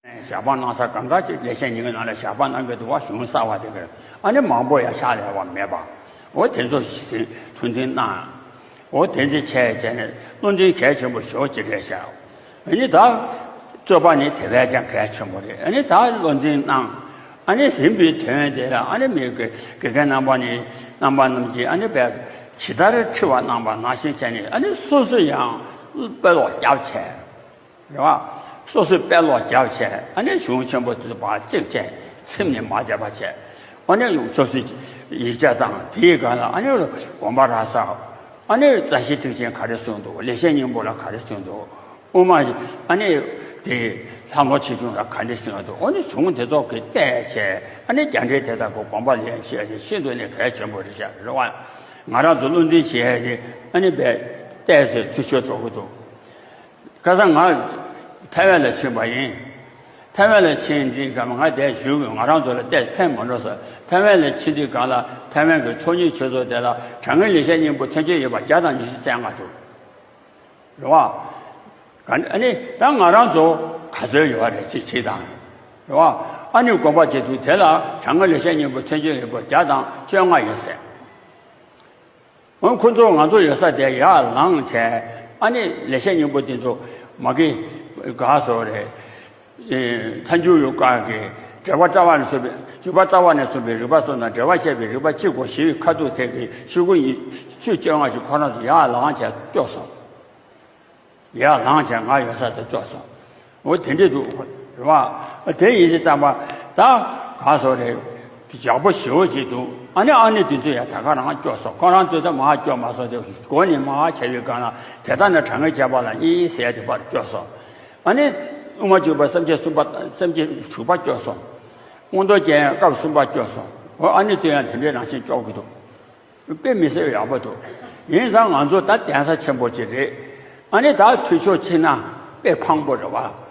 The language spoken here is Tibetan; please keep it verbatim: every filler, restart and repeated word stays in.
ཞལ་པར་གནང་ས་གང་ག་ཅིག་ལེགས་བཤད་སྙིང་པོའི་ནང་ལ་ཞལ་པར་གནང་གི་འདུག་བ། གཞུང་གསར་བ་དེ་གར་ཨ་ནི་མང་པོ་ཡང་ཕྱག་ལས་པ་མེད་པ། འོ་དེ་ཚོ་ཞིག་ཐུགས་འཛིན་གནང་། འོ་དེ་འདྲ་བྱས་བྱས་ནས་བློ་འཛིན་གལ་ཆེན་པོ་ཞེ་པོ་ཅིག་རེད་ཤག་ཨ་ནི་ད་རྩོད་པ་ནི་དེ་བས་ཀྱང་གལ་ཆེན་པོ་རེད། ཨ་ནི་ད་བློ་འཛིན་གནང་། ཨ་ནི་ཟིན་པའི་དོན་དེ་ལ་ཨ་ནི་མི་དགེ་དགེ་རྒན་རྣམ་པ་ནི་རྣམ་པ་རྣམས་ཀྱིས་ཨ་ནི་བས་ཇི་ལྟར་ཁྲིད་པ་གནང་བ་ནང་བཞིན་བྱས་ནས་ཨ་ནི་སོ་སོ་ཡང་དཔེ་ཀློག་རྒྱབ་བྱས། རེད་བ། སོ་སོས་དཔེ་ཀློག་རྒྱབ་བྱས། ཨ་ནི་གཞུང་ཆེན་པོ་དེ་ཚོ་ཕར་གཅིག་བྱས། ཚིམ་ནས་མ་བསྡད་པ་བྱས། ཨ་ནི་སོ་སོའི་ཡིག་ཆ་དང་དེའི་སྒང་ལ་ཨ་ནི་དགོངས་པ་རག་ས། ཨ་ནི་རྩ་ཤེ་ཐེག་ཆེན་ག་རེ་གསུངས་འདུག་ལེགས་བཤད་སྙིང་པོ་ལ་ག་རེ་གསུངས་འདུག་དབུ་མ་ཨ་ནི་དེ་ལྷག་མཐོང་ཆེ་ཆུང་ལ་ག་རེ་གསུངས་འདུག་ཨ་ནི་གཞུང་དེ་ཚོ་གི་བལྟས་བྱས། ཨ་ནི་རྒྱ་འགྲེལ་དེ་དག་གི་དགོངས་པ་ལེན་བྱས་ནས་ཤིན་ཏུ་ནས་གལ་ཆེན་པོ་རེད་ཤག་རེད་བ། ང་རང་ཚོ་བློ་འཛིན་བྱེད་ཡས་དེ་ཨ་ནི་བས་བལྟས་ཚེ་འཐུས་ཤོར་འགྲོ་གི་འདུག་ཁ་སང་ང་ཐའེ་ཝན་ལ་ཕྱིན་པ་ཡིན། ཐའེ་ཝན་ལ་ཕྱིན་དུས་སྒང་ང་དེར་བཞུགས། ང་རང་ཚོ་ལ་བལྟས་ཕན་མ་འགྲོ་ཟེར། ཐའེ་ཝན་ལ་ཕྱིན་དུས་སྒང་ལ་ཐའེ་ཝན་གྱི་ཚོགས་གཉིས་ཆོས་ཚོགས་དེ་ལ་དྲང་ངེས་ལེགས་བཤད་སྙིང་པོ་ཐེམ་ཆེན་ཡོད་པ་བརྒྱ་དང་ཉི་ཤུ་རྩ་ལྔ་འདུག་རེད་བ། ག་ཨ་ནི་ད་ང་རང་ཚོ་ག་ཚོད་ཡོད་རེད་ཅེས་དྲིས་དང་། རེད་བ། ཨ་ནི་དགོངས་པ་བྱེད་དུས་དེ་ལ་དྲང་ངེས་ལེགས་བཤད་སྙིང་པོ་ཐེམ་ཆེན་ཡོད་པ་བརྒྱ་དང་བཅོ་ལྔ་ཡོད་ཟེར། འོན་ཁོ་ཚོ་ང་ཚོ་ཡོད་ས་དེ་ཡར་ལངས་བྱས། ཨ་ནི་ལེགས་བཤད་སྙིང་པོ་དེ་ཚོ་མ་གི་ག་སོ་རེད། ཨེ་ཐལ་འགྱུར་ཡོད་དཀའ་གི་འགྲེལ་པ་རྩ་བ་ནས་གསུངས་པའི་བརྗོད་པ་རྩ་བ་ནས་གསུངས་པའི་རིགས་པ་གསུམ་དང་འགྲེལ་པ་བཤད་པའི་རིགས་པ་གཅིག་གོ་ཞེས་པའི་ཁ་ཐུག་ཐད་ཀྱི་ཆོས་སྐུ་ཡི་ཆོས་བཅོ་ལྔ་ཞིག་ཁོ་རང་ཚོ་ཡར་ལངས་བྱས་སྐྱོར་སོང་། ཡར་ལངས་བྱས་ང་ཡོད་ས་དེ་སྐྱོར་སོང་། འོ་དེ་འདྲས་འདུག་རེད་བ། དེ་ཡིན་དུས་ཙམ་པ་ད་ག་སོ་རེད། ཡག་པོ་ཞེ་པོ་ཅིག་འདུག་ཨ་ནི་ཨ་ནི་དེ་ཚོ་ཡང་ད་ག་རང་སྐྱོར་སོང་། ཁོ་རང་ཚོ་ད་མར་སྐྱོར་མ་སོང་། དེ་སྒོ་ནས་མར་བྱས་པའི་སྒང་ལ་དེ་ལྟར་ན་དྲང་ངེས་ཁྱད་པར་ལ་གཉིས་ཟེར་དེ་པར་སྐྱོར་སོང་། ཨ་ནི་དབུ་མ་འཇུག་པ་སེམས་བསྐྱེད་གསུམ་པ་སེམས་བསྐྱེད་དྲུག་པ་སྐྱོར་སོང་། མངོན་རྟོགས་རྒྱན་སྐབས་གསུམ་པ་སྐྱོར་སོང་། འོ་ཨ་ནི་དེ་ཡང་དེ་འདྲའི་རང་བཞིན་སྐྱོར་གི་འདུག་དཔེ་མི་སྲིད་ཡག་པོ་འདུག་ཡིན་ཙང་ང་ཚོ་ད་གདན་ས་ཆེན་པོ་ཅིག་རེད། ཨ་ནི་ད་འཐུས་ཤོར་ཕྱིན་ན་དཔེ་ཕངས་པོ་རེད་བ།